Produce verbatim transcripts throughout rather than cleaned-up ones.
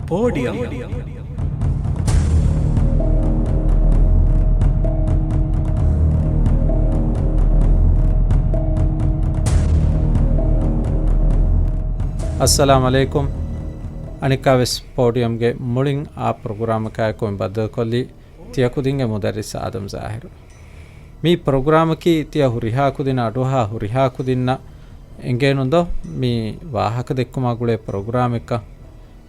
ޕޯޑިއަމް. އައްސަލާމް ޢަލައިކުމް. އަނެއްކާވެސް ޕޯޑިއަމްގެ މުޅިން އާ ޕްރޮގްރާމަކާއެކު މި ބައްދަލުކޮށްލީ ތިޔަކުދިންގެ މުދައްރިސް އާދަމް ޒާހިރު. މި ޕްރޮގްރާމަކީ ތިޔަ ހުރިހާ ކުދިން އަޑުއަހާ ހުރިހާ ކުދިންނަށް އެނގޭނުން ދޯ މި ވާހަކަ ދެއްކުމާ ގުޅޭ ޕްރޮގްރާމެއްކަން.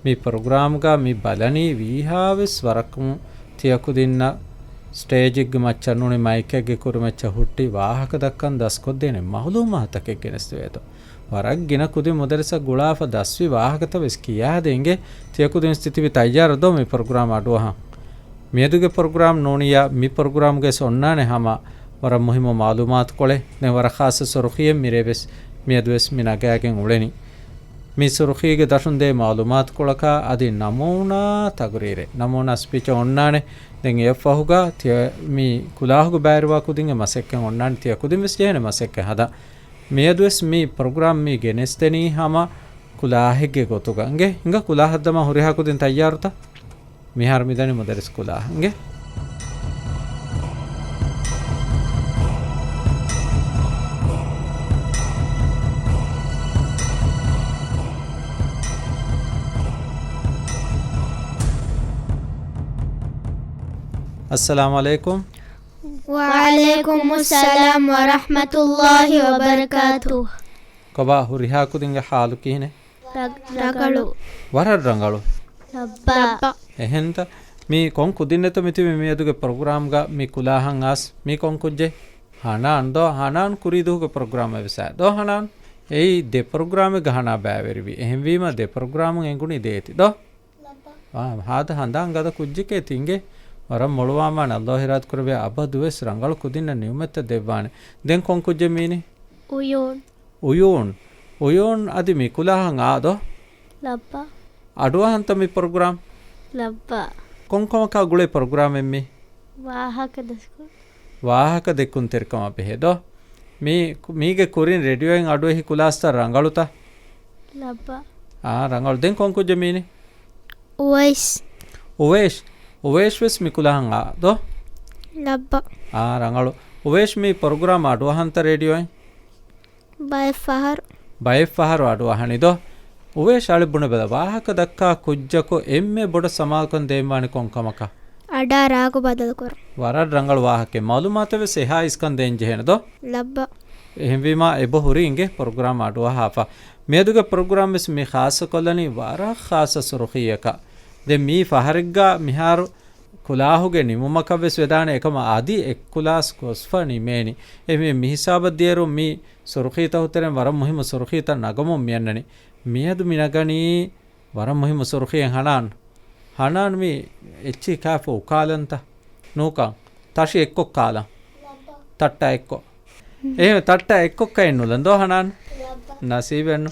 މި ޕްރޮގްރާމްގަ މި ބަލަނީ ވީހާވެސް ވަރަކުން ތިޔަކުދިންނަށް ސްޓޭޖެއްގެ މައްޗަށް ނޫނީ މައިކެއްގެ ކުރިމައްޗަށް ހުއްޓި ވާހަކަ ދައްކަން ދަސްކޮށްދޭނެ މައުލޫމާތުތަކެއް ގެނެސްދެވޭތޯ. ވަރަށް ގިނަ ކުދިން މުދައްރިސަށް ގުޅާފަ ދަސްވި ވާހަކަތައް ވެސް ކިޔާދޭން އިނގޭ. ތިޔަކުދިން ވެސް ތިތިބީ ތައްޔާރަށް ދޯ މި ޕްރޮގްރާމް އަޑުއަހަން. މިއަދުގެ ޕްރޮގްރާމް ނޫނިއްޔާ މި ޕްރޮގްރާމްގައި ވެސް އޮންނާނެ ހަމަ ވަރަށް މުހިއްމު މައުލޫމާތުކޮޅެއް. ދެން ވަރަށް ޚާއްޞަ ސުރުޚީއެއް މިރޭ ވެސް މިއަދު ވެސް މި ނަގާގެން އުޅެނީ. މި ސުރުޚީގެ ދަށުން ދޭ މައުލޫމާތުކޮޅަކާ އަދި ނަމޫނާ ތަގުރީރެއް، ނަމޫނާ ސްޕީޗެއް އޮންނާނެ. ދެން އެއަށްފަހުގަ ތިޔަ މި ކުލާހުގަ ބައިވެރިވާ ކުދިންގެ މަސައްކަތް އޮންނާނެ. ތިޔަ ކުދިން ވެސް ޖެހޭނެ މަސައްކަތް ހަދާ. މިއަދުވެސް މި ޕްރޮގްރާމް މި ގެނެސްދެނީ ހަމަ ކުލާހެއްގެ ގޮތުގަ. އިނގޭ، ހިނގާ ކުލާހަށް ދަމާ ހުރިހާ ކުދިން ތައްޔާރުތަ؟ މިހާރު މިދަނީ މުދައްރިސް ކުލާހަށް. އިނގޭ. އައްސަލާމު ޢަލައިކުމް. ވަޢަލައިކުމުއްސަލާމް ވަރަޙްމަތުﷲ ވަބަރަކާތުހު. ކޮބާ ހުރިހާ ކުދިންގެ ޙާލު ކިހިނެއް؟ ރަ-، ރަނގަޅު. ވަރަށް ރަނގަޅު. ލައްބަ. އެހެންތަ؟ މީ ކޮން ކުދިންނެތަ މިތިބީ މިއަދުގެ ޕްރޮގްރާމްގަ މި ކުލާހަށް އައިސް؟ މީ ކޮން ކުއްޖެއް؟ ހަނާން ދޯ؟ ހަނާން ކުރީ ދުވަހުގެ ޕްރޮގްރާމް އެއްވެސް އާ ދޯ ހަނާން؟ އެއީ ދެ ޕްރޮގްރާމެއްގަ ހަނާ ބައިވެރިވި. އެހެންވީމަ ދެ ޕްރޮގްރާމުން އެނގުނީ ދޭތި ދޯ؟ އާ، ހާދަ ހަނދާން ގަދަ ކުއްޖެކޭ ތި އިނގޭ. ވަރަށް މޮޅުވާމާނެ. ﷲ އިރާދަކުރެއްވިއްޔާ އަބަދުވެސް ރަނގަޅު ކުދިންނަށް ނިޢުމަތްތައް ދެއްވާނެ. ދެން ކޮން ކުއްޖެއް މީނީ؟ ޢުޔޫން. ޢުޔޫން. ޢުޔޫން އަދި މި ކުލާހަށް އާ ދޯ؟ ލައްބަ. އަޑުއަހަންތަ މި ޕްރޮގްރާމް؟ ލައްބަ. ކޮންކަމަކާ ގުޅޭ ޕްރޮގްރާމެއް މީ؟ ވާހަކަ ދަސްކޮށް. ވާހަކަ ދެއްކުންތެރިކަމާ ބެހޭ ދޯ؟ މީ، މީގެ ކުރިން ރޭޑިއޯއިން އަޑުއެހި ކުލާސްތައް ރަނގަޅުތަ؟ ލައްބަ. އާ، ރަނގަޅު. ދެން ކޮން ކުއްޖެއް މީނީ؟ އުވައިސް. އުވައިސް. އުވައިސް ވެސް މި ކުލާހަށް އާ ދޯ؟ ލައްބަ. އާ، ރަނގަޅު. އުވައިސް މި ޕްރޮގްރާމް އަޑުއަހަންތަ ރޭޑިއޯއިން؟ ބައެއްފަހަރު. ބައެއްފަހަރު އަޑުއަހަނީ ދޯ؟ އުވޭޝް އަޅެ ބުނެބަލަ، ވާހަކަ ދައްކާ ކުއްޖަކު އެންމެ ބޮޑަށް ސަމާލުކަން ދޭންވާނީ ކޮން ކަމަކަށް؟ އަޑާ ރާގު ބަދަލުކުރުން. ވަރަށް ރަނގަޅު ވާހަކައެއް. މައުލޫމާތެއް ވެސް އެހާ އިސްކަން ދޭން ޖެހޭނެ ދޯ؟ ލައްބަ. އެހެންވީމާ އެބަ ހުރީ އިނގޭ ޕްރޮގްރާމް އަޑުއަހާފަ. މިއަދުގެ ޕްރޮގްރާމް ވެސް މި ޚާއްޞަކޮށްލަނީ ވަރަށް ޚާއްޞަ ސުރުޚީއަކަށް. ދެން މީ ފަހަރެއްގަ މިހާރު ކުލާހުގެ ނިމުމަކަށް ވެސް ވެދާނެ، އެކަމަ އަދި އެއްކުލާސް ގޮސްފަ ނިމޭނީ. އެ މި، މި ހިސާބަށް ދިޔައިރު މި ސުރުޚީތަކު ތެރެއިން ވަރަށް މުހިއްމު ސުރުޚީތައް ނަގަމުން މިއަންނަނީ. މިއަދު މި ނަގަނީ ވަރަށް މުހިއްމު ސުރުޚީއެއް. ހަނާން، ހަނާން މި އެއްޗިހި ކާފަ އުކާލަންތަ؟ ނޫކަން. ތަށި އެއްކޮށް ކާލަން. ތައްޓާ އެއްކޮށް. އެހެން ތައްޓާ އެއްކޮށް ކައެއް ނުލަން ދޯ ހަނާން؟ ނަސީބެއްނު.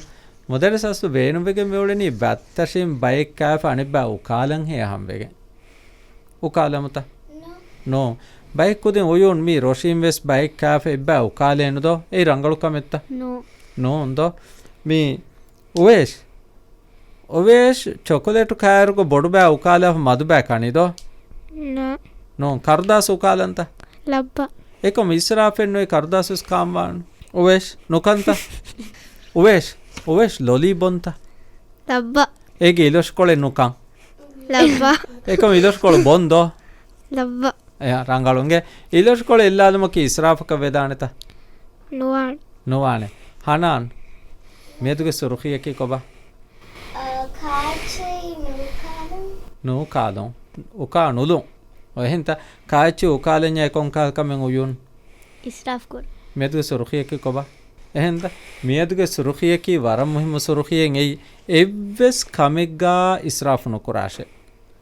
މުދައްރިސަސް ބޭނުންވެގެން މިއުޅެނީ ބައްތަށިން ބައެއް ކާފަ އަނެއްބައި އުކާލަން ހޭ އަހަންވެގެން. އުކާލަމުތަ؟ ނޫން. ބައެއް ކުދިން އުޔޫން މީ ރޮށިން ވެސް ބައެއް ކާފަ އެއްބައި އުކާލޭނު ދޯ؟ އެއީ ރަނގަޅު ކަމެއްތަ؟ ނޫން. ނޫން ދޯ؟ މީ އުވޭޝް. އުވޭޝް ޗޮކޮލޭޓު ކާއިރުގަ ބޮޑުބައި އުކާލާފަ މަދުބައި ކަނީ ދޯ؟ ނޫން. ނޫން. ކަރުދާސް އުކާލަންތަ؟ ލައްބަ. އެކަމަ އިސްރާފެއްނުވެ ކަރުދާސް ވެސް ކާންވާން. އުވޭޝް ނުކަންތަ؟ އުވޭޝް، އުވޭޝް ލޮލީ ބޮންތަ؟ ލައްބަ. އޭގެ އިލޮށިކޮޅެއް ނުކަން. ލައްބަ. އެކަމަ އިލޮށިކޮޅު ބޮން ދޯ؟ ލައްބަ. އެ، ރަނގަޅު. އިނގޭ، އިލޮށިކޮޅު އެއްލާލުމަކީ އިސްރާފަކަށް ވެދާނެތަ؟ ނުވާނެ. ނުވާނެ. ހަނާން، މިއަދުގެ ސުރުޚީއަކީ ކޮބާ؟ އަ، ކާއެއްޗެއް ނޫކާލުން. ނޫކާލުން. އުކާ ނުލުން. އެހެންތަ؟ ކާއެއްޗެއް އުކާލަންޏާ ކޮން ކަހަލަ ކަމެއް އުޔޫން؟ އިސްރާފު ކުރުން. މިއަދުގެ ސުރުޚީއަކީ ކޮބާ؟ އެހެންތަ؟ މިއަދުގެ ސުރުޚީއަކީ ވަރަށް މުހިއްމު ސުރުޚީއެއް. އެއީ އެއްވެސް ކަމެއްގަ އިސްރާފު ނުކުރާށޭ.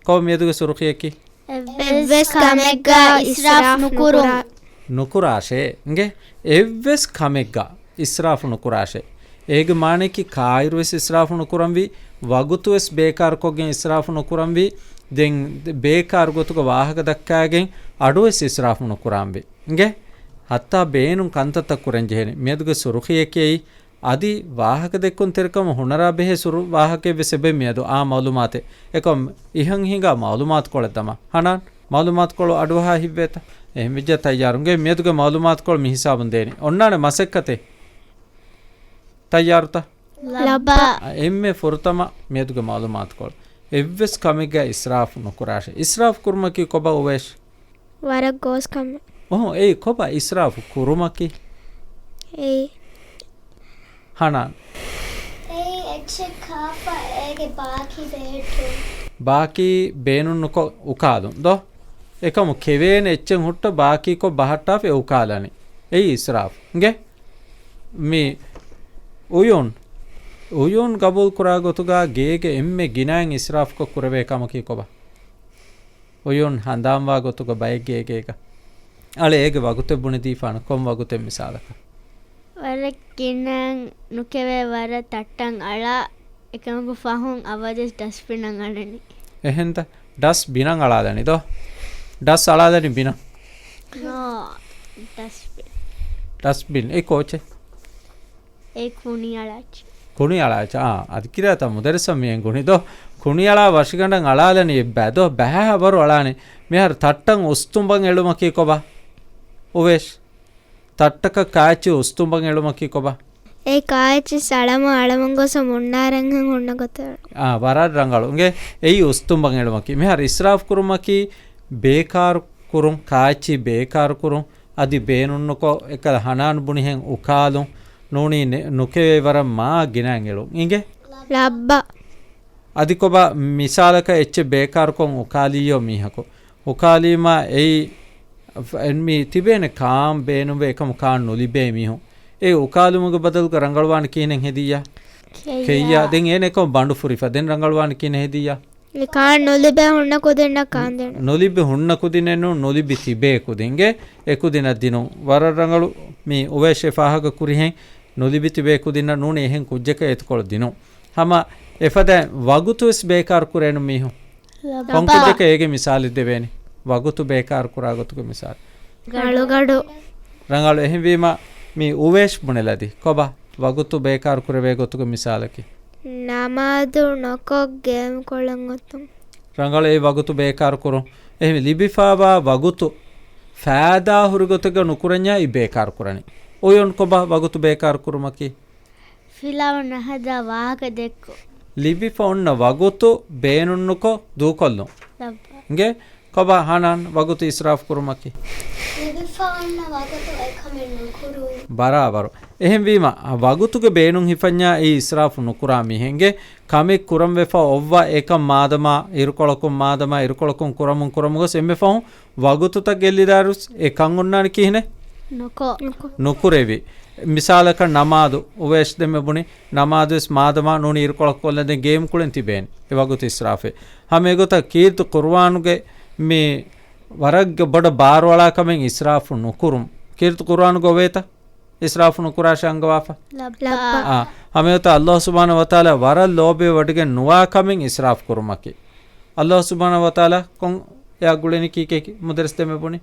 ކޮބާ މިއަދުގެ ސުރުޚީއަކީ؟ އެއްވެސް ކަމެއްގަ އިސްރާފު ނުކުރުން. ނުކުރާށޭ. އިނގޭ؟ އެއްވެސް ކަމެއްގަ އިސްރާފު ނުކުރާށޭ. އޭގެ މާނައަކީ ކާއިރުވެސް އިސްރާފު ނުކުރަންވީ، ވަގުތުވެސް ބޭކާރުކޮށްގެން އިސްރާފު ނުކުރަންވީ، ދެން ބޭކާރު ގޮތުގަ ވާހަކަ ދައްކާގެން އަޑުވެސް އިސްރާފު ނުކުރަންވީ. އިނގޭ؟ ހައްތާ ބޭނުން ކަންތައްތައް ކުރަން ޖެހޭނެ. މިއަދުގެ ސުރުޚީއަކީ އެއީ އަދި ވާހަކަ ދެއްކުންތެރިކަމަށް ހުނަރާ ބެހޭ ސުރު ވާހަކައެއްވެސް އެބަ މިއަދު އާ މައުލޫމާތެއް. އެކަމް އިހަން ހިނގާ މައުލޫމާތުކޮޅެއް ދަމާ. ހަނާން، މައުލޫމާތުކޮޅު އަޑުއަހާ ހިތްވޭތަ؟ އެހެންވެއްޖެ ތައްޔާރު. އިނގޭ މިއަދުގެ މައުލޫމާތުކޮޅު މި ހިސާބުން ދޭނީ. އޮންނާނެ މަސައްކަތެއް. ތައްޔާރުތަ؟ ލައްބަ. އާ، އެންމެ ފުރަތަމަ މިއަދުގެ މައުލޫމާތުކޮޅު. އެއްވެސް ކަމެއްގަ އިސްރާފު ނުކުރާށޭ. އިސްރާފު ކުރުމަކީ ކޮބާ އުވޭޝް؟ ވަރަށް ގޯސް ކަމެއް. އޮހޮ، އެއީ ކޮބާ އިސްރާފު ކުރުމަކީ؟ އެއީ. ހަނާން. އެއީ އެއްޗެއް ކާފަ އޭގެ ބާކީ ބެހެއްޓުން. ބާކީ ބޭނުންނުކޮށް އުކާލުން ދޯ؟ އެކަމު ކެވޭނެ އެއްޗެއް ހުއްޓަ ބާކީކޮށް ބަހައްޓާފަ އެ އުކާލަނީ. އެއީ އިސްރާފު. އިނގޭ؟ މި އުޔޫން، އުޔޫން ގަބޫލު ކުރާ ގޮތުގަ ގޭގެ އެންމެ ގިނައިން އިސްރާފުކޮށް ކުރެވޭ ކަމަކީ ކޮބާ؟ އުޔޫން ހަނދާންވާ ގޮތުގަ ބައެއްގެ ގޭގަ. އަޅެ އޭގެ ވަގުތެއް ބުނެދީފާނަ ކޮން ވަގުތެއް މިސާލަކަށް؟ ވަރަށް ގިނައިން ނުކެވޭ ވަރަށް ތައްޓަން އަޅާ އެކަމަކު ފަހުން އަވަދެސް ޑަސްބިނަށް އަޅަނީ. އެހެންތަ؟ ޑަސް ބިނަށް އަޅާލަނީ ދޯ؟ ޑަސް އަޅާލަނީ ބިނަށް. ނޯ، ޑަސްބިން. ޑަސްބިން. އެ ކޯޗެއް؟ އެ ކުނިއަޅާއްޗި. ކުނިއަޅާއްޗި. އާ، އަދި ކިރާތަ މުދައްރިސަށް މިއެނގުނީ ދޯ؟ ކުނިއަޅާ ވަށިގަނޑަށް އަޅާލަނީ އެއްބައި ދޯ؟ ބަހައި ވަރު އަޅާނީ. މިހާރު ތައްޓަށް އުސްތުނބަށް އެޅުމަކީ ކޮބާ؟ އުވޭޝް. ތައްޓަކަށް ކާއެއްޗި އުސްތުނބަށް އެޅުމަކީ ކޮބާ؟ އެ ކާއެއްޗި ސަޅަމަށް އަޅަމުން ގޮސް މުންނާރަންހެން ހުންނަ ގޮތަށް. އާ، ވަރަށް ރަނގަޅު. އިނގޭ، އެއީ އުސްތުނބަށް އެޅުމަކީ. މިހާރު އިސްރާފު ކުރުމަކީ ބޭކާރު ކުރުން، ކާއެއްޗި ބޭކާރު ކުރުން، އަދި ބޭނުންނުކޮށް އެކަލަ ހަނާން ބުނިހެން އުކާލުން، ނޫނީ ނެ-، ނުކެވޭ ވަރަށް މާ ގިނައިން އެޅުން. އިނގޭ؟ ލައްބަ. އަދި ކޮބާ މިސާލަކަށް އެއްޗެއް ބޭކާރުކޮށް އުކާލިއްޔޯ މީހަކު. އުކާލީމާ އެއީ ފ-، އެންމީ ތިބޭނެ ކާން ބޭނުންވޭ އެކަމު ކާން ނުލިބޭ މީހުން. އެ އުކާލުމުގެ ބަދަލުގަ ރަނގަޅުވާން ކިހިނެއް ހެދިއްޔާ؟ ކެއްޔާ. ކެއްޔާ. ދެން އޭނަ އެކަމު ބަނޑު ފުރިފަ. ދެން ރަނގަޅުވާން ކިހިނެއް ހެދިއްޔާ؟ އެ ކާން ނުލިބޭ ހުންނަ ކުދިންނަށް ކާން ދޭން. ނުލިބި ހުންނަ ކުދިނެއް ނޫން، ނުލިބި ތިބޭ ކުދިންގެ އެ ކުދިންނަށް ދިނުން. ވަރަށް ރަނގަޅު މި އުވޭޝް އެ ފާހަގަ ކުރިހެން ނުލިބި ތިބޭ ކުދިންނަށް ނޫނީ އެހެން ކުއްޖަކަށް އެތުކޮޅު ދިނުން. ހަމަ އެފަދައިން ވަގުތުވެސް ބޭކާރު ކުރޭނު މީހުން. ކޮން ކުއްޖަކަށް އޭގެ މިސާލެއް ދެވޭނީ؟ ވަގުތު ބޭކާރު ކުރާ ގޮތުގެ މިސާލު. ގަޑު. ރަނގަޅު. އެހެންވީމަ މި އުވޭޝް ބުނެލަދީ. ކޮބާ؟ ވަގުތު ބޭކާރު ކުރެވޭ ގޮތުގެ މިސާލަކީ. ނަމާދު ނުކޮށް ގޭމް ކުޅަން އޮތުން. ރަނގަޅު އެ ވަގުތު ބޭކާރު ކުރުން. އެހެން ލިބިފާވާ ވަގުތު ފައިދާ ހުރި ގޮތެއްގަ ނުކުރަންޏާ އި ބޭކާރު ކުރަނީ. އުޔޫން ކޮބާ ވަގުތު ބޭކާރު ކުރުމަކީ؟ ފިލާވަ ނަހަދާ ވާހަކަ ދެއްކު. ލިބިފަ އޮންނަ ވަގުތު ބޭނުންނުކޮށް ދޫކޮށްލުން. ލައްބަ. އިނގޭ؟ ކޮބާ ހަނާން ވަގުތު އިސްރާފު ކުރުމަކީ؟ ލިބިފަ އޮންނަ ވަގުތު އެކަމެއް ނުކުރުން. ބަރާބަރު. އެހެންވީމަ، ވަގުތުގެ ބޭނުން ހިފަންޏާ އެ އިސްރާފު ނުކުރާ މީހެއްގެ ކަމެއް ކުރަން ވެފަ އޮއްވަ އެކަން މާދަމާ އިރުކޮޅަކުން މާދަމާ އިރުކޮޅަކުން ކުރަމުން ކުރަމުގޮސް އެންމެ ފަހުން ވަގުތުތައް ގެއްލިދާއިރުސް އެ ކަން އޮންނާނެ ކިހިނެއް؟ ނުކޮށް. ނުކުރެވި. މިސާލަކަށް ނަމާދު، އުވޭޝް ދެންމެ ބުނި، ނަމާދުވެސް މާދަމާ ނޫނީ އިރުކޮޅަކު ކޮށްލަން ދެން ގޭމް ކުޅެން ތިބޭނެ. އެ ވަގުތު އިސްރާފެއް. ހަމަ އެގޮތަށް ކީރިތި ޤުރުއާނުގެ މި ވަރަށް ބޮޑަށް ބާރުއަޅާ ކަމެއް އިސްރާފު ނުކުރުން. ކީރިތި ޤުރުއާނުގަ އޮވޭތަ؟ އިސްރާފު ނުކުރާށޭ އަންގަވާފަ. ލައްބަ. އާ، ހަމައެގޮތަށް ﷲ ސުބްޙާނަހޫ ވަތަޢާލާ ވަރަށް ލޯބިވެވަޑިގެން ނުވާ ކަމެއް އިސްރާފު ކުރުމަކީ. ﷲ ސުބްޙާނަހޫ ވަތަޢާލާ ކޮން އެއާ ގުޅެނީ ކީކޭ މުދައްރިސް ދެންމެ ބުނި؟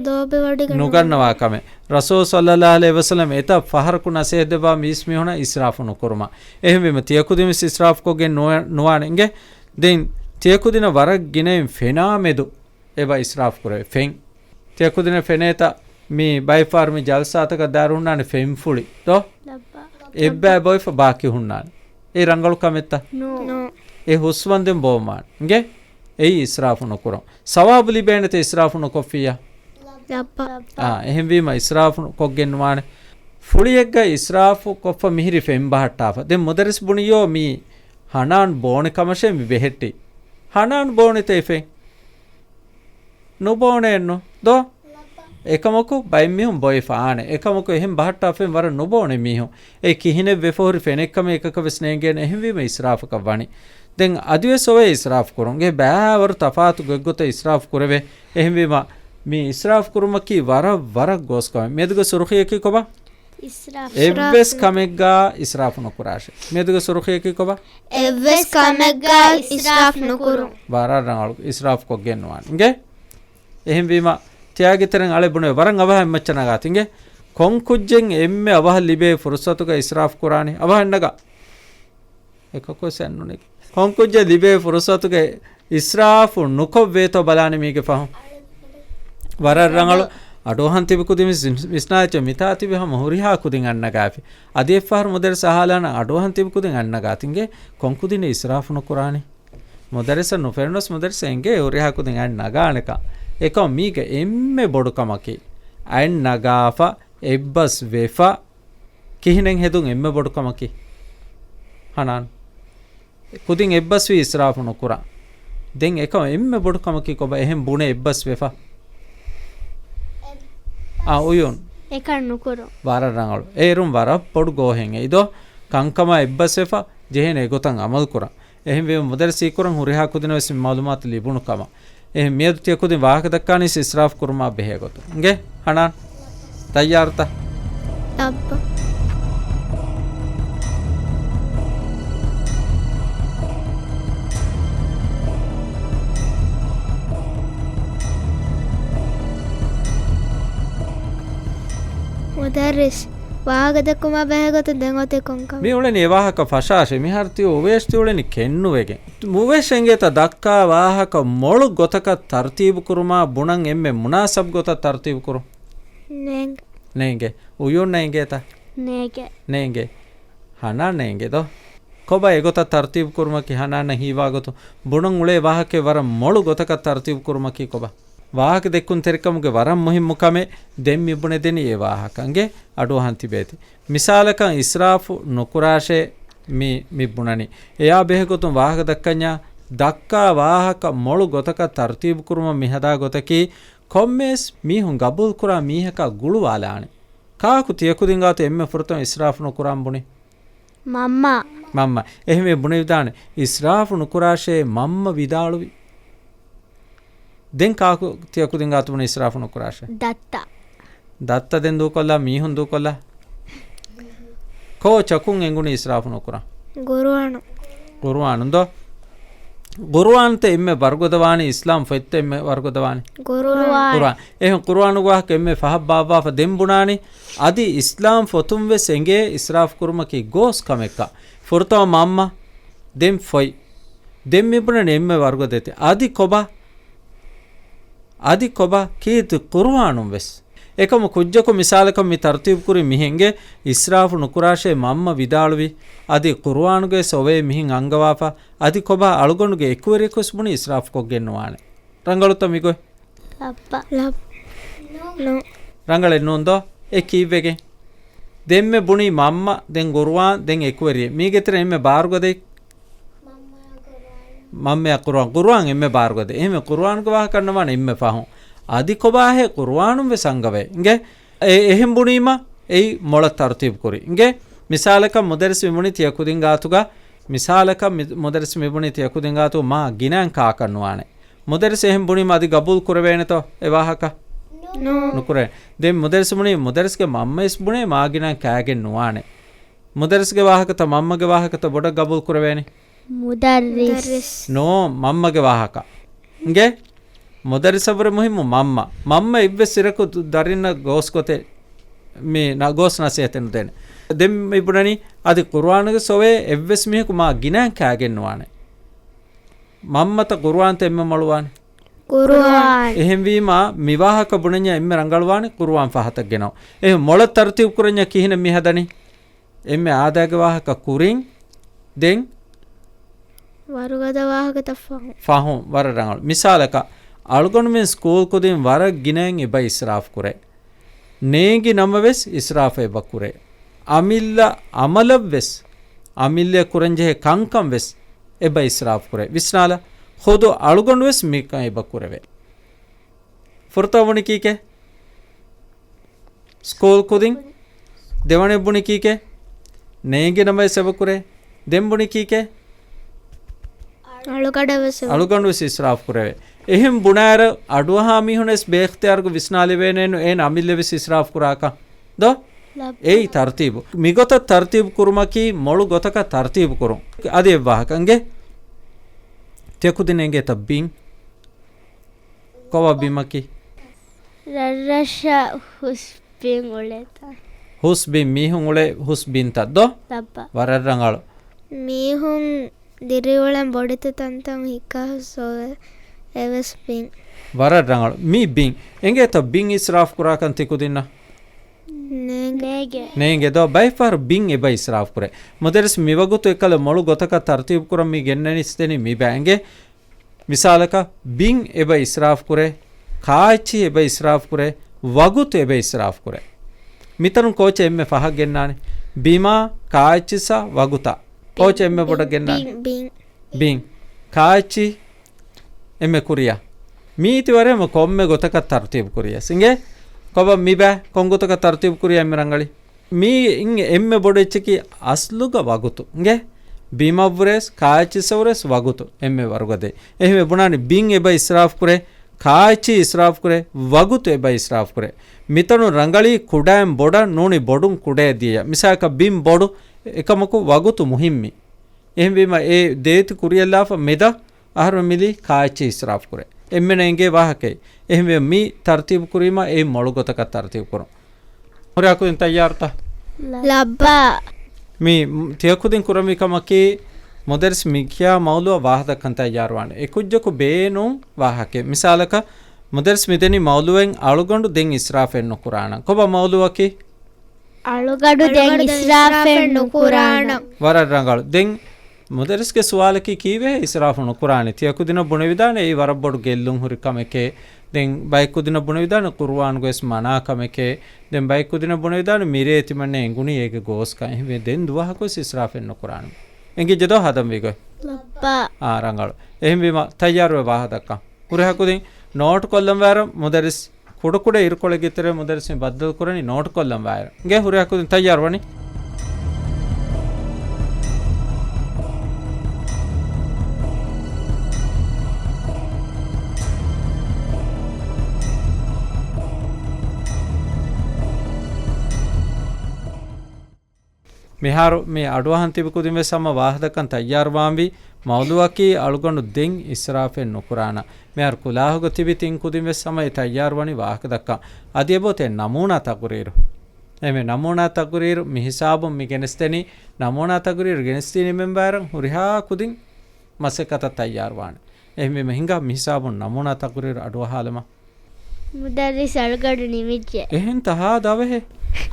ލޯބިވެވަޑިގެން ނުގަންނަވާ ކަމެއް. ރަސޫލު ޞައްލައްލާހު ޢަލައިހި ވަސައްލަމް އެތައް ފަހަރަކު ނަސޭހަތް ދެއްވާ މީސްމީހުނަށް އިސްރާފު ނުކުރުމަށް. އެހެންވީމަ ތިޔަކުދިންވެސް އިސްރާފުކޮށްގެން ނުވަ-، ނުވާނެ އިނގޭ. ދެން ތިޔަކުދިނަށް ވަރަށް ގިނައިން ފެނާ މެދު އެބަ އިސްރާފު ކުރެވޭ. ފެން. ތިޔަކުދިނަށް ފެނޭތަ މި ބައެއް ފަހަރު މި ޖަލްސާތަކަށް ދާއިރު ހުންނާނެ ފެންފުޅި ދޯ؟ ލައްބަ. އެއްބައި ބޮއިފަ ބާކީ ހުންނާނެ. އެ ރަނގަޅު ކަމެއްތަ؟ ނޯ. ނޯ. އެ ހުސްވަންދެން ބޯމާނެ. އިނގޭ؟ އެއީ އިސްރާފު ނުކުރުން. ސަވާބު ލިބޭނެތަ އިސްރާފު ނުކޮށްފިއްޔާ؟ ލައްބަ. އާ، އެހެންވީމަ އިސްރާފު ކޮށްގެން ނުވާނެ. ފުޅިއެއްގަ އިސްރާފު ކޮށްފަ މިހިރި ފެން ބަހައްޓާފަ. ދެން މުދައްރިސް ބުނިޔޯ މީ ހަނާން ބޯނެ ކަމަށޭ މި ބެހެއްޓީ. ހަނާން ބޯނެތަ އެ ފެން؟ ނުބޯނެއެއްނު ދޯ؟ އެކަމަކު ބައެއް މީހުން ބޮއެފާނެ. އެކަމަކު އެހެން ބަހައްޓާފައި ވަރަށް ނުބޯނެ މީހުން. އެ ކިހިނެއް ވެފަ ހުރި ފެނެއްކަމެއް އެކަކަށް ވެސް ނޭނގޭނެ. އެހެންވީމަ އިސްރާފަކަށް ވަނީ. ދެން އަދިވެސް އޮވޭ އިސްރާފު ކުރުން. އެ ބައިވަރު ތަފާތު ގޮތްގޮތަށް އިސްރާފު ކުރެވޭ. އެހެންވީމަ މި އިސްރާފު ކުރުމަކީ ވަރަށް، ވަރަށް ގޯސް ކަމެއް. މިއަދުގެ ސުރުޚީއަކީ ކޮބާ؟ އިސްރާފު. އެއްވެސް ކަމެއްގަ އިސްރާފު ނުކުރާށޭ. މިއަދުގެ ސުރުޚީއަކީ ކޮބާ؟ އެއްވެސް ކަމެއްގަ އިސްރާފު ނުކުރުން. ވަރަށް ރަނގަޅު. އިސްރާފު ކޮށްގެން ނުވާނެ. އިނގޭ؟ އެހެންވީމަ، ތިޔާގެ ތެރެއިން އަޅެ ބުނެ ވަރަށް އަވަހަށް އެއްމައްޗަށް ނަގާތި އިނގޭ. ކޮން ކުއްޖެއް އެންމެ އަވަހަށް ލިބޭ ފުރުސަތުގަ އިސްރާފު ކުރާނީ؟ އަވަހަށް ނަގާ. އެކަކުވެސް އެއްނުނެގެ. ކޮން ކުއްޖެއް ލިބޭ ފުރުސަތުގަ އިސްރާފު ނުކޮށްވޭތޯ ބަލާނެ މީގެ ފަހުން. ވަރަށް ރަނގަޅު. އަޑުއަހަން ތިބި ކުދިން ވިސް-، ވިސްނާއެއްޗެއް މިތާ ތިބި ހަމަ ހުރިހާ ކުދިން އަންނަގާފި. އަދި އެއްފަހަރު މުދައްރިސް އަހާލާނަ އަޑުއަހަން ތިބި ކުދިން އަންނަގާތިންގެ ކޮން ކުދިން އިސްރާފު ނުކުރާނީ؟ މުދައްރިސަށް ނުފެނުނަސް މުދައްރިސަށް އެނގޭ ހުރިހާ ކުދިން އަންނަގާނެކަން. އެކަމަ މީގެ އެންމެ ބޮޑު ކަމަކީ، އަން ނަގާފަ، އެއްބަސް ވެފަ، ކިހިނެއް ހެދުން އެންމެ ބޮޑު ކަމަކީ؟ ހަނާން. ކުދިން އެއްބަސްވީ އިސްރާފު ނުކުރާ. ދެން އެކަމަ އެންމެ ބޮޑު ކަމަކީ ކޮބާ؟ އެހެން ބުނެ އެއްބަސް ވެފަ. އާ، އުޔޫން. އެކަން ނުކުރު. ވަރަށް ރަނގަޅު. އޭރުން ވަރަށް ބޮޑު ގޯހެއް އެއް ދޯ. ކަންކަމާ އެއްބަސް ވެފަ، ޖެހޭނެ އެގޮތަށް އަމަލު ކުރަން. އެހެންވީމަ މުދައްރިސް ހީކުރަން ހުރިހާ ކުދިނަށް ވެސް މައުލޫމާތު ލިބުނު ކަމަށް. އެހެން މިއަދު ތިޔަ ކުދިން ވާހަކަ ދައްކާނީސް އިސްރާފު ކުރުމާ ބެހޭ ގޮތުން. އިނގޭ ހަނާން. ތައްޔާރުތަ؟ ލައްބަ. މުދައްރިސް، ވާހަކަ ދެއްކުމާ ބެހޭ ގޮތުން ދެން އޮތީ ކޮންކަމެއް؟ މި އުޅެނީ އެ ވާހަކަ ފަށާށޭ. މިހާރު ތި އޮވޭސް ތި އުޅެނީ ކެންނުވެގެން. އޮވޭސް އެނގޭތަ ދައްކާ ވާހަކަ މޮޅު ގޮތަކަށް ތަރުތީބު ކުރުމާ ބުނަން އެންމެ މުނާސަބް ގޮތަށް ތަރުތީބު ކުރުން؟ ނޭނގެ. ނޭނގެ. އުޔޫން ނޭނގޭތަ؟ ނޭނގެ. ނޭނގެ. ހަނާން ނޭނގެ ދޯ؟ ކޮބާ އެގޮތަށް ތަރުތީބު ކުރުމަކީ ހަނާން ހީވާ ގޮތުން؟ ބުނަން އުޅޭ ވާހަކައެއް ވަރަށް މޮޅު ގޮތަކަށް ތަރުތީބު ކުރުމަކީ ކޮބާ؟ ވާހަކަ ދެއްކުންތެރިކަމުގެ ވަރަށް މުހިއްމު ކަމެއް ދެން މި ބުނެދެނީ އެ ވާހަކަ. އިނގޭ އަޑުއަހަން ތިބޭތި. މިސާލަކަށް އިސްރާފު ނުކުރާށޭ މި، މި ބުނަނީ. އެޔާ ބެހޭގޮތުން ވާހަކަ ދައްކަންޏާ، ދައްކާ ވާހަކަ މޮޅު ގޮތަކަށް ތަރުތީބު ކުރުމަށް މި ހަދާ ގޮތަކީ، ކޮންމެވެސް މީހުން ގަބޫލު ކުރާ މީހަކާ ގުޅުވާލާނެ. ކާކު ތިޔަ ކުދިން ގާތު އެންމެ ފުރަތަމަ އިސްރާފު ނުކުރާން ބުނި؟ މަންމަ. މަންމަ. އެހެންވެ ބުނެވިދާނެ، އިސްރާފު ނުކުރާށޭ މަންމަ ވިދާޅުވި. ދެން ކާކު ތިޔަ ކުދިން ގާތު ބުނި އިސްރާފު ނުކުރާށޭ؟ ދައްތަ. ދައްތަ ދެން ދޫކޮށްލާ، މީހުން ދޫކޮށްލާ. ކޯ ޗަކުން އެނގުނީ އިސްރާފު ނުކުރާ؟ ގުރުއާނު. ގުރުއާނު ދޯ؟ ގުރުއާންތަ އެންމެ ވަރުގަދަވާނީ، އިސްލާމް ފޮތްތަ އެންމެ ވަރުގަދަވާނީ؟ ގުރުއާން. ގުރުއާން. އެހެން ގުރުއާނުގެ ވާހަކަ އެންމެ ފަހަށް ބާއްވާފަ ދެން ބުނާނީ، އަދި އިސްލާމް ފޮތުން ވެސް އެނގޭ އިސްރާފު ކުރުމަކީ ގޯސް ކަމެއްކަން. ފުރަތަމަ މަންމަ، ދެން ފޮތް. ދެން މި ބުނަނީ އެންމެ ވަރުގަދަ ދެތި. އަދި ކޮބާ؟ އަދި ކޮބާ؟ ކީރިތި ގުރުއާނުން ވެސް. އެކަމު ކުއްޖަކު މިސާލަކަށް މި ތަރުތީބު ކުރި މިހެންގެ، އިސްރާފު ނުކުރާށޭ މަންމަ ވިދާޅުވި. އަދި ގުރުއާނުގައި އޮވޭ މިހެން އަންގަވާފަ. އަދި ކޮބާ އަޅުގަނޑުގެ އެކުވެރިޔަކު ވެސް ބުނި އިސްރާފު ކޮށްގެން ނުވާނެ. ރަނގަޅުތަ މިގޮތް؟ ލައްބަ. ލައް-، ނޫ. ރަނގަޅެއް ނޫން ދޯ؟ އެ ކީއްވެގެން؟ ދެންމެ ބުނީ މަންމަ، ދެން ގުރުއާން، ދެން އެކުވެރިޔެއް. މީގެ ތެރެ އެންމެ ބާރުގަދަ މަންމަޔާ ގުރުއާން. ގުރުއާން އެންމެ ބާރުގަދަ. އެހެންވެ ގުރުއާނުގެ ވާހަކަ ނަމާނެ އެންމެ ފަހުން. އަދި ކޮބާހޭ ގުރުއާނުން ވެސް އަންގަވޭ. އިނގޭ؟ އެ-، އެހެން ބުނީމަ އެއީ މޮޅަށް ތަރުތީބު ކުރި. އިނގޭ؟ މިސާލަކަށް މުދައްރިސް މި ބުނި ތިޔަ ކުދިން ގާތުގަ، މިސާލަކަށް މި-، މުދައްރިސް މި ބުނި ތިޔަ ކުދިން ގާތު މާ ގިނައިން ކާކަށް ނުވާނެ. މުދައްރިސް އެހެން ބުނީމަ އަދި ގަބޫލު ކުރެވޭނެތޯ އެ ވާހަކަ؟ ނޫ. ނުކުރޭ. ދެން މުދައްރިސް ބުނީ މުދައްރިސްގެ މަންމަވެސް ބުނޭ މާ ގިނައިން ކާގެން ނުވާނެ. މުދައްރިސްގެ ވާހަކަތަ މަންމަގެ ވާހަކަތަ ބޮޑަށް ގަބޫލު ކުރެވޭނީ؟ މުދައްރިސް. ނޯ، މަންމަގެ ވާހަކަ. އިނގޭ؟ މުދައްރިސަށްވުރެ މުހިއްމު މަންމަ. މަންމަ އެއްވެސް އިރަކު ދަރިންނަށް ގޯސް ގޮތެއް މި ނަ-، ގޯސް ނަސޭހަތެއް ނުދޭނެ. ދެން މި ބުނަނީ އަދި ގުރުއާނުގެ ސޮވޭ އެއްވެސް މީހަކު މާ ގިނައިން ކާގެން ނުވާނެ. މަންމަތަ ގުރުއާންތަ އެންމެ މޮޅުވާނެ؟ ގުރުއާން. އެހެންވީމާ، މި ވާހަކަ ބުނަންޏާ އެންމެ ރަނގަޅުވާނެ ގުރުއާން ފަހަތަށް ގެނައު. އެހެން މޮޅަށް ތަރުތީބު ކުރަންޏާ ކިހިނެއް މި ހަދަނީ؟ އެންމެ އާދައިގެ ވާހަކަ ކުރިން، ދެން ވަރުގަދަ ވާހަކަތައް ފަހުން. ފަހުން، ވަރަށް ރަނގަޅު. މިސާލަކަށް، އަޅުގަނޑުމެން ސްކޫލް ކުދިން ވަރަށް ގިނައިން އެބަ އިސްރާފް ކުރޭ. ނޭނގި ނަމަވެސް އިސްރާފް އެބަ ކުރޭ. އަމިއްލަ އަމަލަށްވެސް، އަމިއްލަ ކުރަންޖެހޭ ކަންކަން ވެސް އެބަ އިސްރާފް ކުރޭ. ވިސްނާލަ، ޚުދު އަޅުގަނޑު ވެސް މިކަން އެބަ ކުރެވޭ. ފުރަތަމަ ބުނި ކީކޭ؟ ސްކޫލް ކުދިން. ދެވަނަ ބުނި ކީކޭ؟ ނޭނގި ނަމަވެސް އެބަ ކުރޭ. ދެން ބުނި ކީކޭ؟ އަޅުގަޑަވެސް އެބަ. އަޅުގަނޑުވެސް އިސްރާފް ކުރެވޭ. އެހެން ބުނާއިރު އަޑުއަހާ މީހުންވެސް ބޭއިޚްތިޔާރުގަ ވިސްނާލެވޭނެއްނު އޭނަ އަމިއްލަވެސް އިސްރާފް ކުރާކަށް. ދޯ؟ ލައްބަ. އެއީ ތަރުތީބު. މިގޮތަށް ތަރުތީބު ކުރުމަކީ މޮޅު ގޮތަކަށް ތަރުތީބު ކުރުން. އަދި އެއްވާހަކަ އިނގޭ. ތިޔަ ކުދިން އެނގޭތަ ބިން؟ ކޮބާ ބިމަކީ؟ ރަށްރަށަށް ހުސް ބިން އުޅޭތަ؟ ހުސް ބިން، މީހުން އުޅޭ ހުސް ބިންތައް ދޯ؟ ލައްބަ. ވަރަށް ރަނގަޅު. މީހުން ދިރިއުޅެން ބޮޑެތި ތަންތަން ހިއްކާ ހުސް އޮވޭ އެވެސް ބިން. ވަރަށް ރަނގަޅު. މީ ބިން. އެނގޭތަ ބިން އިސްރާފް ކުރާކަން ތި ކުދިންނަށް؟ ނޭނގެ. ނޭނގެ. ނޭނގެ ދޯ؟ ބައެއް ފަހަރު ބިން އެބަ އިސްރާފް ކުރޭ. މުދައްރިސް މިވަގުތު އެކަލަ މޮޅު ގޮތަކަށް ތަރުތީބު ކުރަން މި ގެންނަނީސް ދެނީ މި ބައި އެނގޭ. މިސާލަކަށް، ބިން އެބަ އިސްރާފް ކުރޭ، ކާއެއްޗިހި އެބަ އިސްރާފް ކުރޭ، ވަގުތު އެބަ އިސްރާފް ކުރޭ. މިތަނުން ކޯޗެއް އެންމެ ފަހަށް ގެންނާނެ؟ ބިމާ، ކާއެއްޗިސްއާ، ވަގުތާ؟ ކޯޗެއް އެންމެ ބޮޑަށް ގެންނާނެ؟ ބިން، ބިން. ބިން. ކާއެއްޗި އެންމެ ކުރިޔާ. މީތި ވަރެއް ކޮންމެ ގޮތަކަށް ތަރުތީބު ކުރިޔަސް އިނގޭ. ކޮބާ މި ބައި ކޮން ގޮތަކަށް ތަރުތީބު ކުރިޔާ އެންމެ ރަނގަޅީ؟ މީ އިން އެންމެ ބޮޑު އެއްޗަކީ އަސްލުގަ ވަގުތު އިނގޭ. ބިމަށްވުރެސް، ކާއެއްޗިސަށްވުރެސް ވަގުތު އެންމެ ވަރުގަދަ. އެހެންވެ ބުނާނީ ބިން އެބަ އިސްރާފް ކުރޭ، ކާއެއްޗި އިސްރާފް ކުރޭ، ވަގުތު އެބަ އިސްރާފް ކުރޭ. މިތަނުން ރަނގަޅީ ކުޑައިން ބޮޑަށް ނޫނީ ބޮޑުން ކުޑައަށް ދިޔަ. މިސާލަކަށް ބިން ބޮޑު އެކަމަކު ވަގުތު މުހިއްމީ. އެހެންވީމަ އެ ދޭތި ކުރިޔަށްލާފަ މެދަށް އަހަރުމެން މިލީ ކާއެއްޗި އިސްރާފް ކުރޭ. އެންމެނަށް އެނގޭ ވާހަކައެއް. އެހެންވެ މި ތަރުތީބު ކުރީމަ އެއިން މޮޅު ގޮތަކަށް ތަރުތީބު ކުރުން. ހުރިހާ ކުދިން ތައްޔާރުތަ؟ ލައްބަ. މި ތިޔަކުދިން ކުރަންވީ ކަމަކީ، މުދައްރިސް މި ކިޔާ މައުލޫއަށް ވާހަކަ ދައްކަން ތައްޔާރުވާނެ. އެ ކުއްޖަކު ބޭނުން ވާހަކައެއް. މިސާލަކަށް، މުދައްރިސް މިދެނީ މައުލޫއެއް އަޅުގަނޑު ދެން އިސްރާފެއް ނުކުރާނަން. ކޮބާ މައުލޫއަކީ؟ އަޅުގަނޑު ދެން އަޅުގަނޑު ދެން އިސްރާފެއް އިސްރާފެއް ނުކުރާނަން. ނުކުރާނަން. ވަރަށް ރަނގަޅު. ދެން މުދައްރިސްގެ ސުވާލަކީ ކީއްވެހޭ އިސްރާފު ނުކުރާނީ؟ ތިޔަކުދިނަށް ބުނެވިދާނެ އެއީ ވަރަށް ބޮޑު ގެއްލުން ހުރި ކަމެކޭ. ދެން ބައެއް ކުދިނަށް ބުނެވިދާނެ ޤުރުއާނުގަވެސް މަނާ ކަމެކޭ. ދެން ބައެއް ކުދިނަށް ބުނެވިދާނެ މިރޭ ތިމަންނަ އެނގުނީ އޭގެ ގޯސްކަން. އެހެންވެ ދެން ދުވަހަކުވެސް އިސްރާފެއް ނުކުރާނަން. އެނގިއްޖެ ދޯ ހަދަންވީގޮތް؟ ލައްބަ. އާ، ރަނގަޅު. އެހެންވީމަ ތައްޔާރުވެ ވާހަކަ ދައްކަން. ހުރިހާ ކުދިން ނޯޓު ކޮށްލަން ވާއިރަށް މުދައްރިސް ކުޑަކުޑަ އިރުކޮޅެއްގެ ތެރޭ މުދައްރިސް މި ބައްދަލު ކުރަނީ ނޯޓު ކޮށްލަން ވާއިރަށް. އިނގޭ ހުރިހާ ކުދިން ތައްޔާރު ވަނީ؟ މިހާރު މި އަޑުއަހަން ތިބި ކުދިން ވެސް ހަމަ ވާހަކަ ދައްކަން ތައްޔާރުވާންވީ. މައުލޫއަކީ އަޅުގަނޑު ދެން އިސްރާފެއް ނުކުރާނަން. މިހާރު ކުލާހުގަ ތިބި ތިން ކުދިން ވެސް ހަމަ އެ ތައްޔާރުވަނީ ވާހަކަ ދައްކަން. އަދި އެބައޮތޭ ނަމޫނާ ތަޤުރީރު. އެހެންވެ ނަމޫނާ ތަޤުރީރު މި ހިސާބުން މި ގެނެސްދެނީ. ނަމޫނާ ތަޤުރީރު ގެނެސްދިނީމެން ވާއިރަށް ހުރިހާ ކުދިން މަސައްކަތަށް ތައްޔާރުވާނެ. އެހެންވީމަ ހިނގާ މި ހިސާބުން ނަމޫނާ ތަޤުރީރު އަޑުއަހާލަމާ. މުދައްރިސް އަޅުގަނޑު ނިމިއްޖެ. އެހެންތަ ހާދަވެހޭ.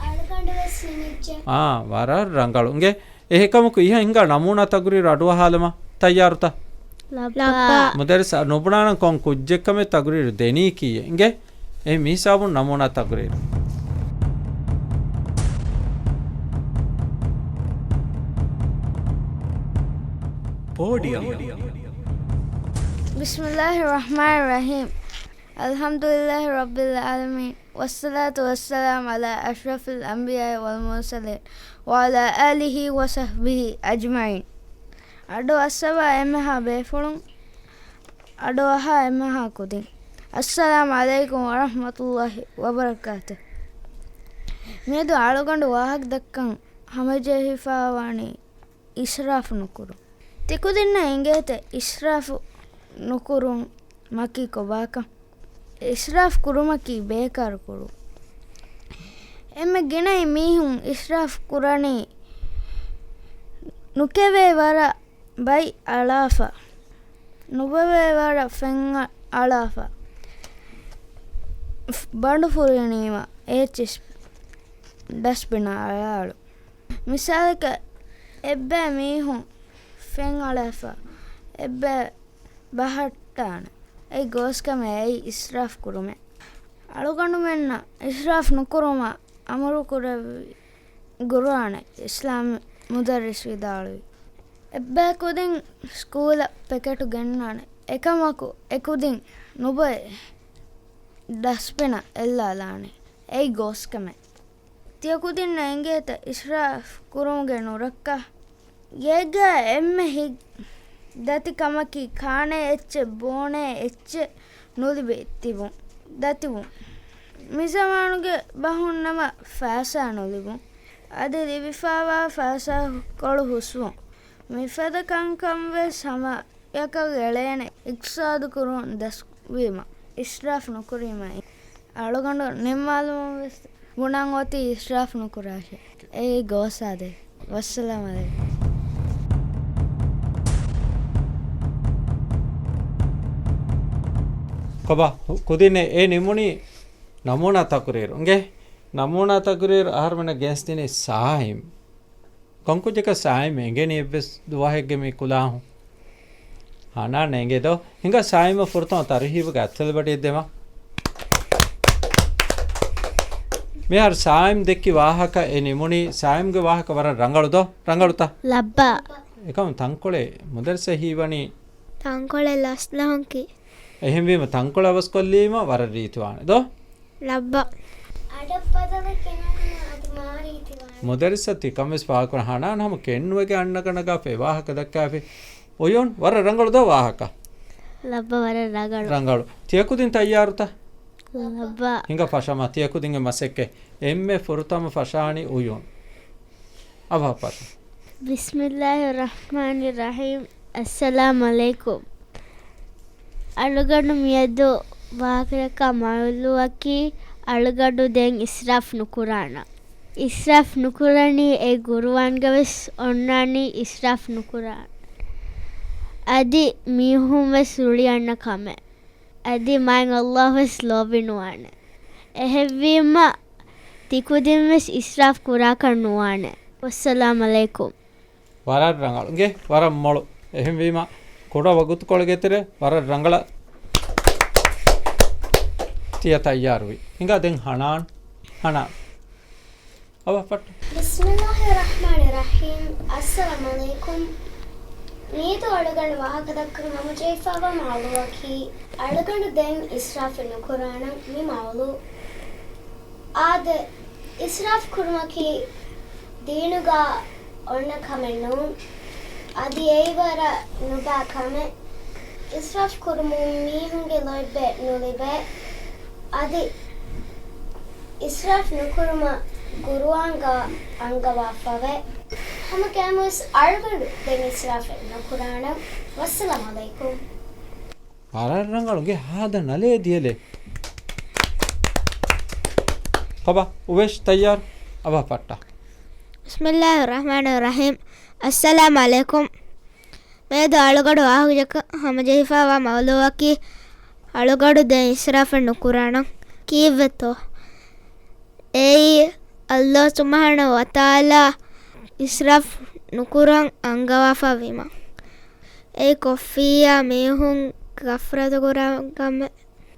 އަޅުގަނޑު ވެސް ނިމިއްޖެ. އާ، ވަރަށް ރަނގަޅު. އިނގޭ، އެހެކަމަކު އިހަށް ހިނގާ ނަމޫނާ ތަޤުރީރު އަޑުއަހާލަމާ. ތައްޔާރުތަ؟ ލައްބަ. ލައްބަ. މުދައްރިސް ނުބުނާނަން ކޮން ކުއްޖެއްކަމެއް ތަޤުރީރު ދެނީ ކީއެއް. އިނގޭ، އެ މިހިސާބުން ނަމޫނާ ތަޤުރީރު. ޕޯޑިއަމް. بسم الله الرحمن الرحيم. الحمد لله رب العالمين. والصلاة والسلام على أشرف الأنبياء والمرسلين وعلى آله وصحبه أجمعين. އަޑު އައްސަވާ އެންމެހާ ބޭފުޅުން، އަޑުއަހާ އެންމެހާ ކުދިން. އައްސަލާމު ޢަލައިކުމް ވަރަޙްމަތުﷲި ވަބަރަކާތު. މިއަދު އަޅުގަނޑު ވާހަކަ ދައްކަން ހަމަޖެހިފައިވާނީ އިސްރާފު ނުކުރުން. ތިކުދިންނަށް އެނގޭތަ އިސްރާފު ނުކުރުން މަކީ ކޮބާކަން؟ އިސްރާފު ކުރުމަކީ ބޭކާރު ކުރުން. އެންމެ ގިނައިން މީހުން އިސްރާފު ކުރަނީ ނުކެވޭ ވަރަށް ބައި އަޅާފަ، ނުބޮވޭ ވަރަށް ފެން އަޅާފަ، ބަނޑު ފުރިނީމަ އޭޗިސް ޑަސްބިނަށް އަޅާއަޅު. މިސާލަކަށް، އެއްބައި މީހުން ފެން އަޅާފަ، އެއްބައި ބަހައްޓާނެ. އެއީ ގޯސްކަމެއް، އެއީ އިސްރާފް ކުރުމެއް. އަޅުގަނޑުމެންނަށް އިސްރާފް ނުކުރުމަށް އަމުރު ކުރެއްވި ޤުރުއާނެއް އިސްލާމް މުދައްރިސް ވިދާޅުވި. އެއްބައި ކުދިން ސްކޫލަށް ޕެކެޓު ގެންނާނެ. އެކަމަކު އެ ކުދިން ނުބޮއެ ޑަސްބިނަށް އެއްލާލާނެ. އެއީ ގޯސްކަމެއް. ތިޔަ ކުދިންނަށް އެނގޭތަ އިސްރާފް ކުރުމުގެ ނުރައްކަ؟ ގޭގަ އެންމެ ހިތް ދަތި ކަމަކީ ކާނޭ އެއްޗެއް ބޯނޭ އެއްޗެއް ނުލިބި ތިބުން، ދަތިވުން. މިޒަމާނުގެ ބަހުން ނަމަ ފައިސާ ނުލިބުން. އަދި ލިބިފައިވާ ފައިސާ ކޮޅު ހުސްވުން. މިފަދަ ކަންކަން ވެސް ހަމަ ޔަކަށް އެޅޭނެ އިޤްތިޞާދު ކުރުން ދަސްވީމަ، އިސްރާފް ނުކުރީމައި. އަޅުގަނޑު ނިންމާލުމުން ވެސް ބުނަން އޮތީ އިސްރާފް ނުކުރާށޭ. އެއީ ގޯސް އާދޭ. ވައްސަލާމް އަލައިކުމް. ކޮބާ، ކުދިންނޭ އެ ނިމުނީ ނަމޫނާ ތަޤުރީރު. އިނގޭ، ނަމޫނާ ތަޤުރީރު އަހަރުމެންނަށް ގެނެސްދިނީ ސާއިމް. ކޮންކުއްޖަކަށް ސާއިމް އެނގެނީ އެއްވެސް ދުވަހެއްގެ މި ކުލާހުން؟ ހަނާން އެނގޭ ދޯ. ހިނގާ ސާއިމަށް ފުރަތަމަ ތަރުހީބުގެ އަތްތަލުބަޑިއެއް ދެމަ. މިހާރު ސާއިމް ދެއްކި ވާހަކަ އެ ނިމުނީ، ސާއިމްގެ ވާހަކަ ވަރަށް ރަނގަޅު ދޯ؟ ރަނގަޅުތަ؟ ލައްބަ. އެކަމު ތަންކޮޅެއް މުދައްރިސަށް ހީވަނީ. ތަންކޮޅެއް ލަސްލަހުން ކީ. އެހެންވީމަ ތަންކޮޅެއް އަވަސްކޮށްލީމަ ވަރަށް ރީތިވާނެ ދޯ؟ ލައްބަ. އަޑަށް ބަދަލެއް ގެނައުމަށް އަދި މާ ރީތިވާނެ. މުދައްރިސަށް ތި ކަންވެސް ފާހަގަކުރަން ހަނާން ހަމަ ކެންނުވެގެން އަންނަ ގަނޑަކަށް އެ ވާހަކަ ދައްކާފި. އުޔޫން، ވަރަށް ރަނގަޅު ދޯ ވާހަކަ؟ ލައްބަ ވަރަށް ރަނގަޅު. ރަނގަޅު. ތިޔަ ކުދިން ތައްޔާރުތަ؟ ލައްބަ. ހިނގާ ފަށަމާ ތިޔަ ކުދިންގެ މަސައްކަތް. އެންމެ ފުރަތަމަ ފަށާނީ އުޔޫން. އަވަހަށް ފަށަ. ބިސްމިއްލާހި ރަޙްމާނި ރަޙީމް. އައްސަލާމް ޢަލައިކުމް. އަޅުގަނޑު މިއަދު ވާހަކަދައްކާ މައުޟޫޢަކީ އަޅުގަނޑު ދެން އިސްރާފް ނުކުރާނަން. އިސްރާފް ނުކުރަނީ އެ ޤުރުއާންގަވެސް އޮންނާނީ އިސްރާފް ނުކުރާނަން. އަދި މީހުންވެސް ރުޅިއަންނަ ކަމެއް. އަދި މާތް ﷲ ވެސް ލޯބި ނުވާނެ. އެހެންވީމަ ތިކުދިންވެސް އިސްރާފް ކުރާކަށް ނުވާނެ. ވައްސަލާމް ޢަލައިކުމް. ވަރަށް ރަނގަޅު. އިނގޭ، ވަރަށް މޮޅު. އެހެންވީމަ، ކުޑަ ވަގުތުކޮޅެއްގެ ތެރޭ ވަރަށް ރަނގަޅަށް ތިޔަ ތައްޔާރުވި. ހިނގާ ދެން ހަނާން، ހަނާން. އަވަހަށް ފަށަ. ބިސްމިއްލާހި ރަޙްމާނި ރަޙީމް. އައްސަލާމް ޢަލައިކުމް. މިއަދު އަޅުގަނޑު ވާހަކަދައްކަން ހަމަޖެހިފައިވާ މައުޟޫޢަކީ، އަޅުގަނޑު ދެން އިސްރާފެއް ނުކުރާނަން މި މައުޟޫޢު. އާދެ، އިސްރާފް ކުރުމަކީ ދީނުގަ އޮންނަ ކަމެއް ނޫން. އަދި އެއީ ވަރަށް ނުބައި ކަމެއް. އިސްރާފް ކުރުމުން މީހުންގެ ލޯތްބެއް ނުލިބޭ. އަދި އިސްރާފް ނުކުރުމަށް ޤުރުއާންގަ އަންގަވާފަވޭ. ހަމަ ކަމުވެސް އަޅުގަނޑު ދެން އިސްރާފެއް ނުކުރާނަން. ވައްސަލާމް ޢަލައިކުމް. ވަރަށް ރަނގަޅު. އިނގޭ ހާދަ ނަލޭ ދިޔަލޭ. ކޮބާ، އުވޭޝް ތައްޔާރު؟ އަވަހަށް ފަށަ. ބިސްމިއްލާހި ރަޙްމާނި ރަޙީމް. އައްސަލާމް ޢަލައިކުމް. މިއަދު އަޅުގަނޑު ވާހަކަދައްކަން ހަމަޖެހިފައިވާ މައުޟޫޢަކީ އަޅުގަނޑު ދެން އިސްރާފެއް ނުކުރާނަން. ކީއްވެތޯ؟ އެއީ ﷲ ސުބްޙާނަހޫ ވަތަޢާލާ އިސްރާފް ނުކުރަން އަންގަވާފަ ވީމަ. އެއީ ކޮށްފިއްޔާ މީހުން ޣަފްލަތު ކުރާ ކަމެއް.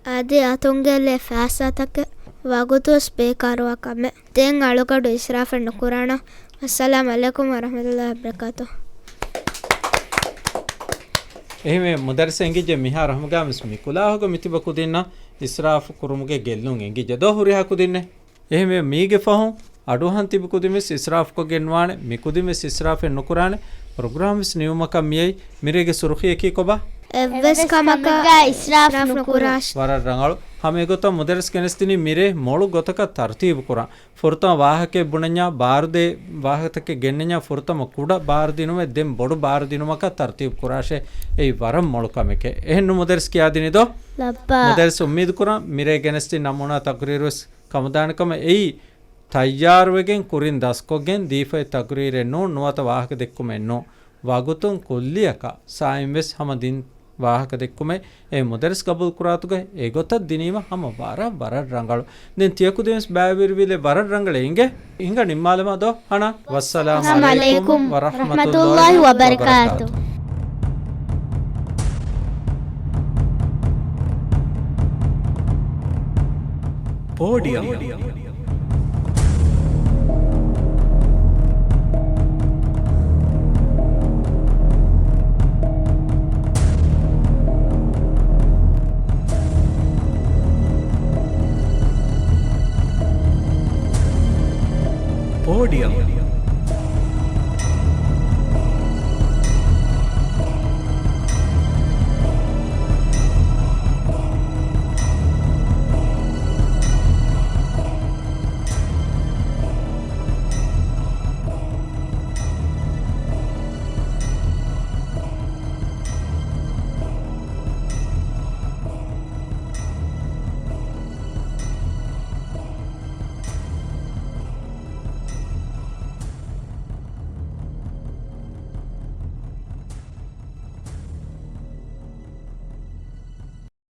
އަދި އަތުންގެ ލޭ ފައިސާތަކެއް ވަގުތުވެސް ބޭކާރުވާ ކަމެއް. ދެން އަޅުގަނޑު އިސްރާފެއް ނުކުރާނަން. އައްސަލާމް ޢަލައިކުމް ވަރަޙްމަތުﷲ ވަބަރަކާތުހު. އެހެންވެ، މުދައްރިސް އެނގިއްޖެ މިހާރު ހަމަގައިމުވެސް މި ކުލާހުގަ މިތިބަ ކުދިންނަށް އިސްރާފު ކުރުމުގެ ގެއްލުން އެނގިއްޖެ ދޯ ހުރިހާ ކުދިންނެއް. އެހެންވެ، މީގެ ފަހުން އަޑުއަހަން ތިބި ކުދިންވެސް އިސްރާފުކޮށްގެން ނުވާނެ، މި ކުދިންވެސް އިސްރާފެއް ނުކުރާނެ. ޕްރޮގްރާމްވެސް ނިމުމަކަށް މިއައީ. މިރޭގެ ސުރުޚީއަކީ ކޮބާ؟ އެއްވެސް ކަމަކަށް އިސްރާފް ނުކުރާށޭ. ވަރަށް ރަނގަޅު. ހަމަ އެގޮތަށް މުދައްރިސް ގެނެސްދިނީ މިރޭ މޮޅު ގޮތަކަށް ތަރުތީބު ކުރާން. ފުރަތަމަ ވާހަކައެއް ބުނަންޏާ، ބާރުދޭ ވާހަކަތަކެއް ގެންނަންޏާ، ފުރަތަމަ ކުޑަ ބާރު ދިނުމެއް، ދެން ބޮޑު ބާރު ދިނުމަކަށް ތަރުތީބު ކުރާށޭ. އެއީ ވަރަށް މޮޅު ކަމެކޭ. އެހެންނު މުދައްރިސް ކިޔާދިނީ ދޯ؟ ލައްބަ. މުދައްރިސް އުއްމީދު ކުރަން މިރޭ ގެނެސްދިން ނަމޫނާ ތަޤުރީރުވެސް ކަމުދާނެ ކަމަށް. އެއީ ތައްޔާރުވެގެން ކުރިން ދަސްކޮށްގެން ދީފައި ތަޤުރީރެއް ނޫން، ނުވަތަ ވާހަކަ ދެއްކުމެއް ނޫން. ވަގުތުން ކުއްލިއަކަށް ސާއިމްވެސް ހަމަ ދިން ވާހަކަ ދެއްކުމެއް އެ މުދައްރިސް ގަބޫލު ކުރާތުގަ އެގޮތަށް ދިނީމަ ހަމަ ވަރަށް ވަރަށް ރަނގަޅު. ދެން ތިޔަ ކުދިންވެސް ބައިވެރިވިލެއް ވަރަށް ރަނގަޅޭ އިނގޭ. ހިނގާ ނިންމާލަމާ ދޯ ހަނާ. ވައްސަލާމް ޢަލައިކުމް ވަރަޙްމަތުﷲި ވަބަރަކާތުހު. ޕޯޑިއަމް. ޕޯޑިއަމް.